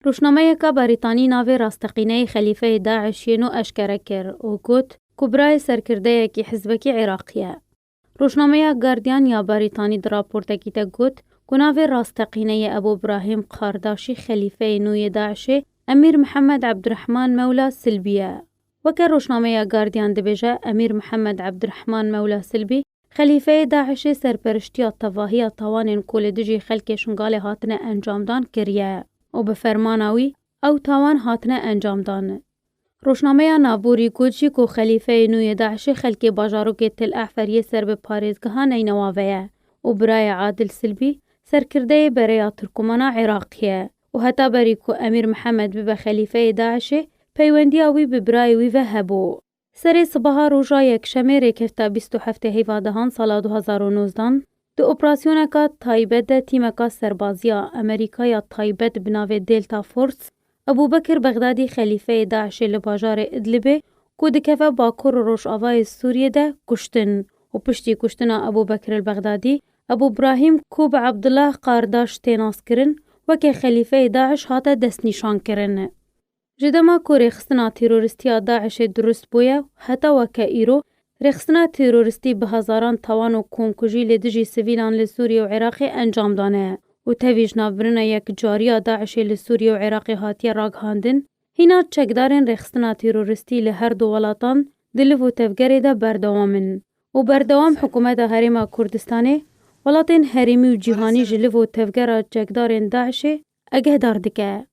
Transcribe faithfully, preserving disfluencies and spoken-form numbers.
Rojnameyeke Berîtanî navê rasteqîneyê xelîfeyê DAIŞ yê nû eşkere kir û got ku birayê serkirdeyekî hizbekî Iraqî ye. Rojnameya Guardian ya Berîtanî di raportekî de got ku navê rasteqîne yê Ebû Brahîm Qardaşî xelîfeyê nû yê DAIŞê Emîr Mihemed Ebdurehman Mewla Silbî ye. Weke rojnameya Guardian dibêje, Emîr Mihemed Ebdurehman Mewla Silbî xelîfeyê DAIŞê serperiştiya tevahiya tawanên ku li dijî xelkê Şingalê hatine encamdan kiriye û bi fermana wî ew tawan hatine encamdan. Rojnameya navborî got jî ku xelîfeyê nû yê DAIŞê xelkê bajarokê Til Ehfer yê ser bi parêzgeha neynewa ve ye û birayê Adil Silbî serkirdeyê bereya Tirkumana Iraqî ye û heta berî ku Emîr Mihemed bibe xelîfeyê DAIŞê, peywendiya wî bi birayê wî ve hebû. Serê sibaha roja Yekşemê, rêkefta bîst û heftê Heyva Dehan sala du hazar û nozdan, di operasyoneka taybet de tîmeka serbazî ya Amerîka ya taybet bi navê Delta Force Ebû Bekir Bexdadî xelîfeyê DAIŞê li bajarê Idlibê ku dikeve bakur û rojavayê Sûriyê de kuştin û piştî kuştina Ebû Bekir el Bexdadî, Ebû Brahîm ku bi Ebdullah Qardaş tê naskirin, weke xelîfeyê DAIŞ hate destnîşankirin. Ji dema ku rêxistina terorîstî ya DAIŞê durust bûye, heta weke îro, rêxistina terorîstî bi hezaran tawan û komkujî li dijî sivîlan li Sûriyê û Iraqê encam dane û tevî ji navbirina yekcarî ya DAIŞê li Sûriyê û Iraqê hatiye ragihandin, hîna çekdarên rêxistina terorîstî li her du welatan di liv û tevgerê de berdewam in û berdewam Hikûmeta Herêma Kurdistanê welatên herêmî û cîhanî ji liv û tevgera çekdarên DAIŞê agehdar dike.